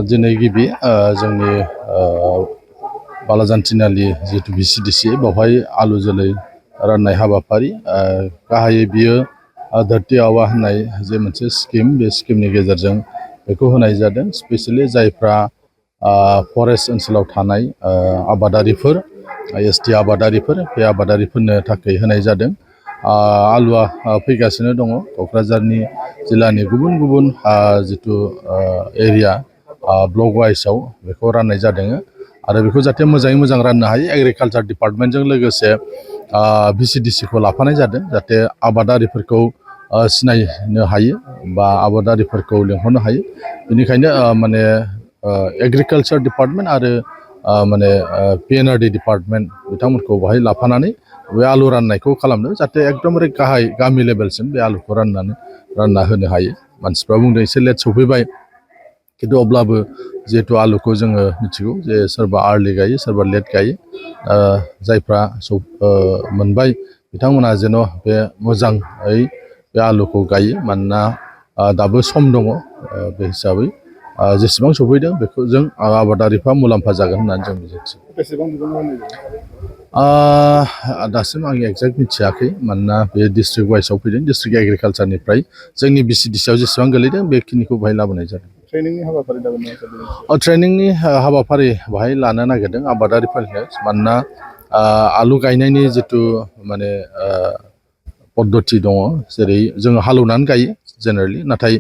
दिनै गिबि जोंनि बालाजान तिनालि जिहेतु VCDC बेवहाय आलु जोलै राननाय हाबाफारि गाहायै बियो धरती आबा होननाय जे मोनसे स्किम बे स्किमनि गेजेरजों बेखौ होनाय जादों स्पेसियेलि जायफ्रा फरेस्ट ओनसोलाव थानाय आबादारिफोर ST आबादारिफोर बे आबादारिफोरनो थाखाय होनाय जादों। आलुआ फैगासिनो दङ क'क्राझारनि जिल्लानि गुबुन गुबुन जितु एरिया ब्लक वाइसआव बेखौ राननाय जादों आरो बेखौ जाहाथे मोजाङै मोजां राननो हायो एग्रिकालचार डिपार्टमेन्टजों लोगोसे VCDC खौ लाफानाय जादों जाहाथे आबादारिफोरखौ सिनायनो हायो बा आबादारिफोरखौ लिंहरनो हायो बेनिखायनो माने एग्रिकालचार डिपार्टमेन्ट आरो माने PNRD डिपार्टमेन्ट बिथांमोनखौ बाहाय लाफानानै बे आलु राननायखौ खालामदों जाहाथे एकदमबारे गाहाय गामि लेभेलसिम बे आलुखौ रानना होनो हायो। मानसिफ्रा बुंदों एसे लेट सफैबाय खिन्थु अब्लाबो जिहेतु आलुखौ जोङो मिथिगौ जे सोरबा आर्लि गायो सोरबा लेट गायो जायफ्रा मोनबाय बिथांमोना जेन' बे मोजाङै बे आलुखौ गायो मानोना दाबो सम दङ बे हिसाबै जेसेबां सफैदों बेखौ जों आबादारिफ्रा मुलाम्फा जागोन होननानै जों मिजिंथियो। बेसेबां बिबांनि होनाय दासिम आं एक्जेक्ट मिथियाखै मानोना बे डिस्ट्रिक्ट वाइसआव फैदों डिस्ट्रिक्ट एग्रिकालचारनिफ्राय जोंनि VCDCआव जेसेबां गोलैदों बेखिनिखौ बाहाय लाबोनाय जादों। ट्रेनिंनि हाबाफारि लागोन ना? ट्रेनिंनि हाबाफारि बाहाय लानो नागिरदों आबादारिफोरनो मानोना आलु गायनायनि जितु माने पद्धति दङ जेरै जोङो हालेवनानै गायो जेनेरेलि नाथाय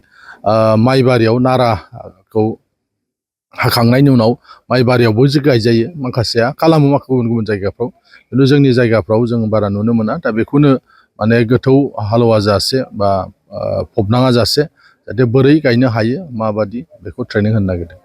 माइबारियाव नाराखौ हाखांनायनि उनाव माइबारियावबो जे गायजायो माखासेया खालामो गुबुन गुबुन जायगाफ्राव खिन्थु जोंनि जायगाफ्राव जों बारा नुनो मोना दा बेखौनो माने गोथौ हालेवा जासे बा फबनाङा जासे जाहाथे बोरै गायनो हायो माबादि बेखौ ट्रेनिं होनो नागिरदों।